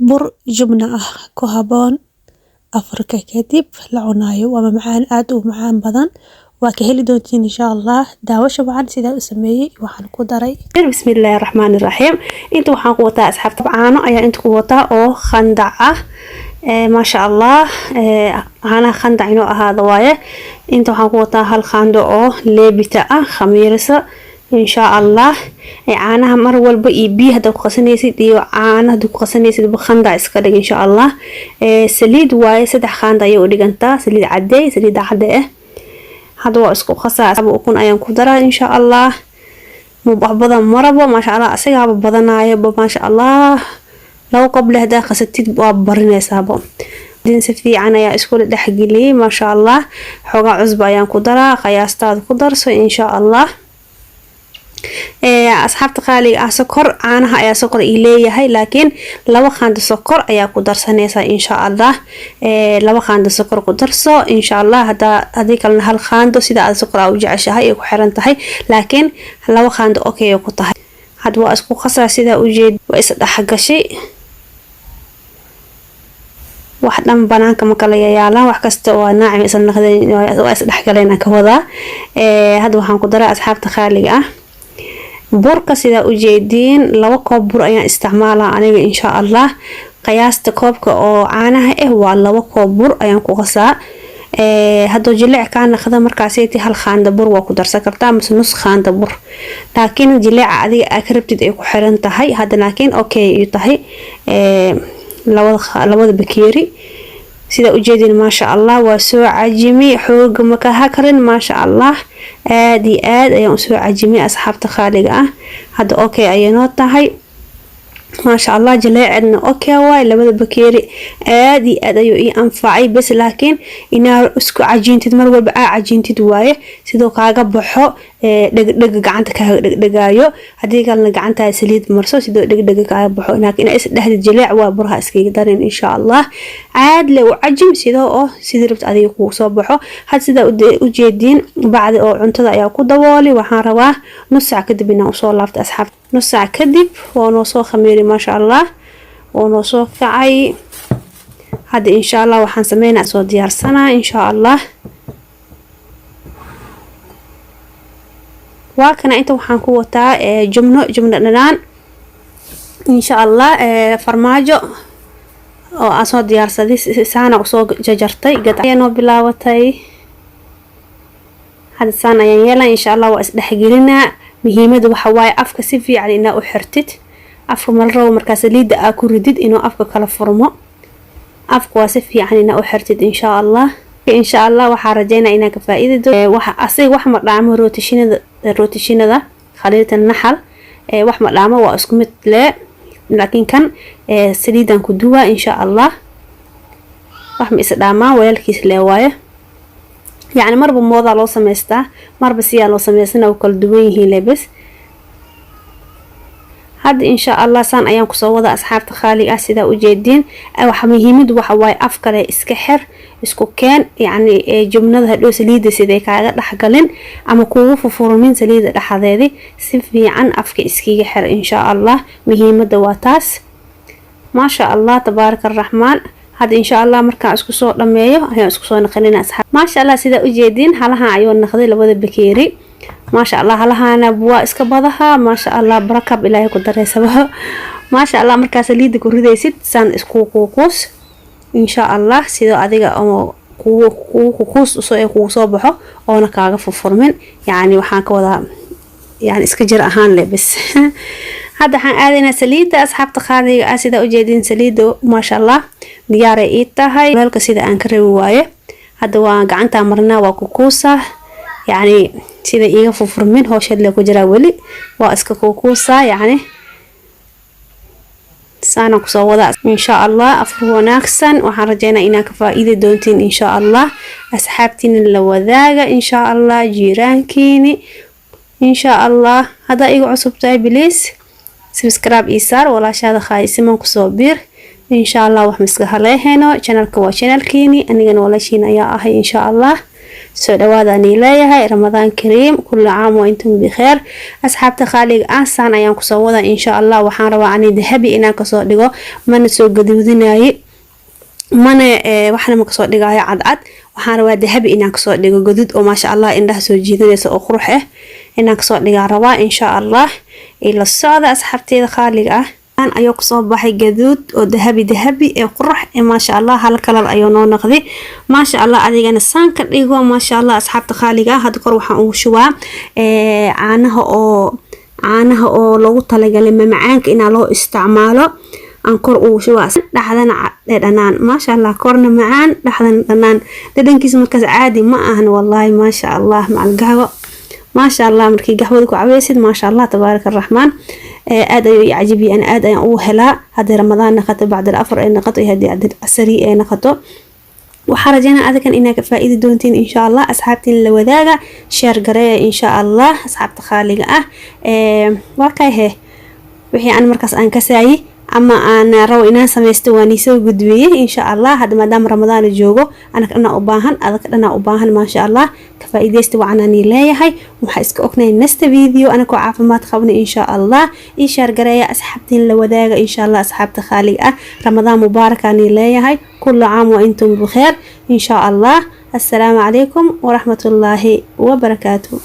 Bur jubna ah ku haboon afurka kadib la cunayo, waa macaan, aad u macaan badan. Waa ka heli doontiin insha Allah. Daawasho wacan sidaa u sameeyey waxaan ku daray. Bismillaahi raxmaani raxiim. Inta waxaan ku wataa, asxaabta, caano ayaa inta ku wataa oo khandac ah. Maasha Allah, caanaha khandac inuu ahaado waaye. Inta waxaan ku wataa hal qaando oo leebita ah, khamiirisa insha Allah. Caanaha mar walba iyo biyo hadda ku qasanaysid iyo caano hadda ku qasanaysid khandac iska dhig insha Allah. Saliid waaye, 3 qaando ayay u dhigantaa, saliid cadeey, saliida cadde ah. Hadda waa isku qasaa, ukun ayaan ku daraa insha Allah. Wax badan marabo, maasha Allah, asagaaba badanaayo, maasha Allah. 2 koob leh hadaa qasatid waa barinaysaaba. Si fiican ayaa iskula dhexgeliyey, maasha Allah. Xoogaa cusba ayaan ku daraa, qiyaastaada ku darso insha Allah. Asxaabta qaaliga ah, sokor caanaha ayaa sokor ii leeyahay, laakiin 2 qaando sokor ayaa ku darsanaysaa insha Allah. 2 qaando sokor ku darso insha Allah. Hadaa hadii kalena 1 qaando, sida aad sokor aa u jeceshahay ay ku xiran tahay, laakiin 2 qaando okay ku tahay. Had waa isku qasaa, sidaa ujeed waa is dhexgashay. Wax dhan banaanka ma kala yaalaan, wax kasta waa naacim isla noqdeen, waa is dhexgaleen ka wadaa. Hadda waxaan ku daraa, asxaabta qaaliga ah, burka. Sidaa ujeediin 2 koob bur ayaan isticmaalaa aniga insha Allah. Qiyaasta koobka oo caanaha ah waa 2 koob bur ayaan ku qasaa. Hadduu jileec kaa naqdo markaaseti 1 qaando bur waa ku darsan kartaa mise nus qaando bur, laakiin jileeca adiga aa ka rabtid ay ku xiran tahay. Hadda laakiin okay ay tahay labada bakeeri. Sida ujeedin, maasha Allah, waa soo cajimi, xooga maka hakarin, maasha Allah, aad iyo aad ayaan usoo cajimay, asxaabta qaaliga ah. Hadda okay ayay noo tahay, maasha Allah, jaleecadna okay waay. Labada bakeeri aad iyo aad ayuu ii anfacay bas, laakiin inaa isku cajiintid mar walba aa cajiintid waaye, sidoo kaaga baxo dhegdhega gacanta kaaga dhegdhegaayo. Haddii kalena gacantaa saliid marso, sidoo dhegdhega kaaga baxo. Laakiin inaa is dhexdid jaleec waa buraha iskaga darin insha Allah. Caad le u cajim sidoo oo sidii rabta adiga kuu soo baxo. Had sidaa ujeediin bacdi oo cuntada ayaa ku dabooli. Waxaan rabaa nus saac kadib inaan usoo laabto, asxaab. Nus saac kadib waa noo soo khamiiri, maasha Allah, waa noo soo kacay. Hadda insha Allah waxaan sameynaa soo diyaarsanaa insha Allah. Waa kana, inta waxaan ku wataa jubno, jubno dhanaan insha Allah, farmaajo oo aan soo diyaarsaday, saana usoo jajartay. Gad ayaa noo bilaabatay. Hadda saan ayaan yeelaa insha Allah, waa isdhexgelinaa. Muhiimada waxa waaye afka si fiican inaa u xirtid. Afka mala rabo markaa saliidda aa ku ridid inuu afka kala furmo. Afka waa si fiican inaa u xirtid insha Allah. Insha Allah waxaa rajeynaa inaa ka faa-iidi doo. Waxa asiga wax ma dhaamo rootishinada, rootishinada khaliilta naxal wax ma dhaamo, waa isku mid le, laakiin kan saliidan ku duwaa insha Allah. Wax ma is dhaamaan, walaalkiis lee waaye. Yacni marba moodaa loo samaystaa, marba siyaa loo samaysana, u kala duwan yihiin lebes. Hadda insha Allah saan ayaan kusoo wada, asxaabta khaaliga ah. Sidaa ujeediin, waxa muhiimadu waxa waaye af kale iska xir, isku keen, yacni jubnada hadhow saliidda siday kaaga dhexgalin ama kugu fufurmin saliidda dhexdeedi, si fiican afka iskaga xir insha Allah. Muhiimada waa taas. Maasha Allah, tabaaraka araxmaan. Hadda insha Allah markaan isku soo dhameeyo ayaan isku soo naqanina, asxaab. Maasha Allah, sidaa ujeediin halahan ayuu naqday labada bakeeri, maasha Allah. Halahana waa iska badaha, maasha Allah, barakab ilaahay ku dareysaba, maasha Allah. Markaa saliidda ku ridaysid saan isku kuukuus insha Allah, sidoo adiga oo kugu kukuus usoo ee kugu soo baxo oona kaaga furfurmin. Yacni waxaan ka wadaa, yani iska jir ahaan leh bas. Hadda waxaan aadaynaa saliidda, asxaabta qaadiga ah. Sidaa ujeediin saliidda, maasha Allah, diyaaray ii tahay, meelka sida aan ka rabi waaye. Hadda waa gacantaa marinaa, waa kukuusaa, yacni sida iiga furfurmin. Howsheed le ku jiraa weli, waa iska kukuusaa, yacni saana kusoo wada insha Allah. Afur wanaagsan, waxaan rajeynaa inaa ka faa-iidi doontiin insha Allah. Asxaabtiina la wadaaga insha Allah, jiiraankiini insha Allah. Haddaa iga cusub tahay, please subscribe ii saar, walaashaada khaayisiman kusoo biir insha Allah. Wax miska haleeheno, channelka waa channelkiini, anigana walaashiina ayaa ahay insha Allah. Soo dhawaadaan leeyahay. Ramadaan kariim, kullu caam wa intum bikheer. Asxaabta qaaliga ah, saan ayaan kusoo wada, insha Allah. Waxaan rabaa ani dahabi inaan kasoo dhigo, mana soo gaduudinaye, mana waxna ma kasoo dhigayo cadcad. Waxaan rabaa dahabi inaan kasoo dhigo, gaduud oo maasha Allah indhaha soo jiidanaysa oo qurux ah inaan kasoo dhigaa rabaa, insha Allah. Ila socda, asxaabteeda qaaliga ah. Ayuu kusoo baxay gaduud oo dahabi dahabi ee qurux ee, maasha Allah. Hal kalar ayuu noo noqday, maasha Allah. Adigana saan ka dhigo, maasha Allah. Asxaabta qaaliga ah, hadda kor waxaan ugu shubaa caanaha oo loogu talagalay mamacaanka inaa loo isticmaalo aan kor ugu shubaa. Dhexdana dhanaan, maasha Allah. Korna macaan, dhexdana dhanaan. Dhadhankiisa markaas caadi ma ahan wallahi, maasha Allah. Macal gaxwo, maasha Allah. Markii gaxwada ku caweysid, maasha Allah, tabaaraka araxmaan. Aad ayuu i cajibiyay, ana aad ayaan ugu helaa. Haddii Ramadaan noqoto, bacdal afar ay noqoto iyo haddii casari ay noqoto. Waxaa rajeynaa adigan inaa ka faa-iidi doontiin, insha Allah. Asxaabtiin la wadaaga, share gareeya, insha Allah. Asxaabta khaaliga ah, waa kayhe wixii aan markaas aan kasaayay ama aan rabo inaan sameysto waan isoo gudbiyey, insha Allah. Hadda maadaama Ramadaan joogo, anaka dhanaa u baahan, adaka dhanaa u baahan, maasha Allah. Ka faa-iideysta wacanani leeyahay. Waxaa iska ognahay next video anakoo caafimaad qabna, insha Allah. Ii share gareeya, asxaabtiin la wadaaga, insha Allah. Asxaabta khaaliga ah, Ramadaan mubaarakaani leeyahay. Kullu caam wa intum bikheer, insha Allah. Assalaamu calaykum waraxmatullaahi wabarakaatu.